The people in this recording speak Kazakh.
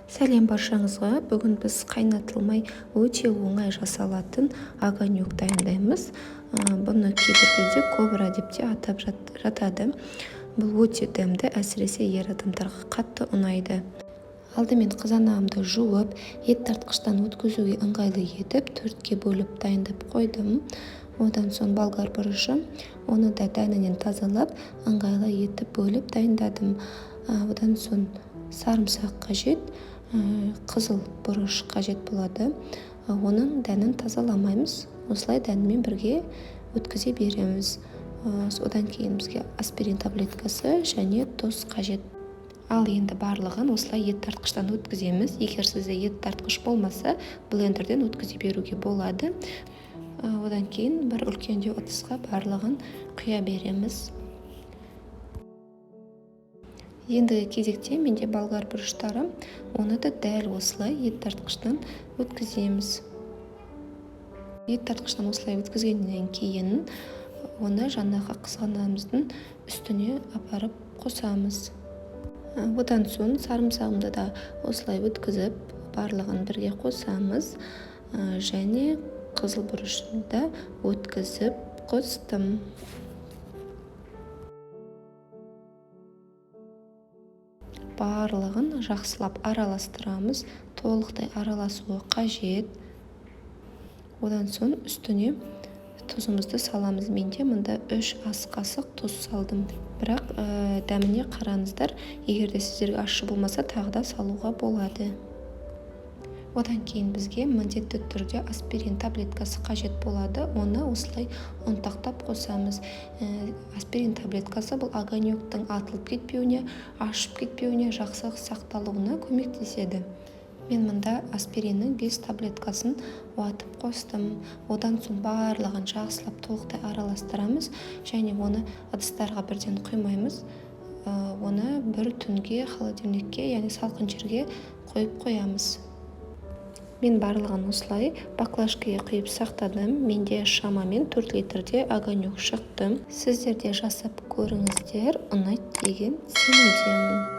Сәлем баршаңызға! Бүгін біз қайнатылмай өте оңай жасалатын огонек дайындаймыз. Бұны кейбір кезде кобра деп те атап жатады. Бұл өте дәмді, әсіресе ер адамдарға қатты ұнайды. Алдымен қызанағымды жуып, ет тартқыштан өткізуге ыңғайлы етіп, 4-ке бөліп дайындап қойдым. Одан соң болгар бұрышы, оны да дәнінен тазалап, ыңғайлы етіп бөліп дайындадым. Одан соң сарымсақ қажет, қызыл бұрыш қажет болады. Оның дәнін тазаламаймыз, осылай дәнімен бірге өткізе береміз. Одан кейін бізге аспирин таблеткасы және тұз қажет. Ал енді барлығын осылай ет тартқыштан өткіземіз. Егер сізде ет тартқыш болмаса, блендерден өткізе беруге болады. Одан кейін бір үлкендеу ыдысқа барлығын құя береміз. Ендігі кезекте менде болгар бұрыштары, оны да дәл осылай ет тартқыштан өткіземіз. Ет тартқыштан осылай өткізгеннен кейін оны жаңағы қызғанағымыздың үстіне апарып қосамыз. Одан соң сарымсағымды да осылай өткізіп, барлығын бірге қосамыз. Және қызыл бұрышын да өткізіп қостым. Барлығын жақсылап араластырамыз, толықтай араласуы қажет. Одан соң үстіне тұзымызды саламыз. Менде мында 3 ас қасық тұз салдым. Бірақ дәміне қараңыздар, егер де сіздерге ащы болмаса, тағы да салуға болады. Одан кейін бізге міндетті түрде аспирин таблеткасы қажет болады. Оны осылай ұнтақтап қосамыз. Аспирин таблеткасы бұл огонектің атылып кетпеуіне, ашып кетпеуіне, жақсы сақталуына көмектеседі. Мен мында аспириннің 5 таблеткасын уатып қостым. Одан соң барлығын жақсылап толықтай араластырамыз және оны ыдыстарға бірден құймаймыз. Оны бір түнге холодильникке, яғни салқын жерге қойып қоямыз. Мен барлығын осылай баклажкаға құйып сақтадым. Менде шамамен 4 литрде огонек шықты. Сіздер де жасап көріңіздер, ұнайды деген сенімдемін.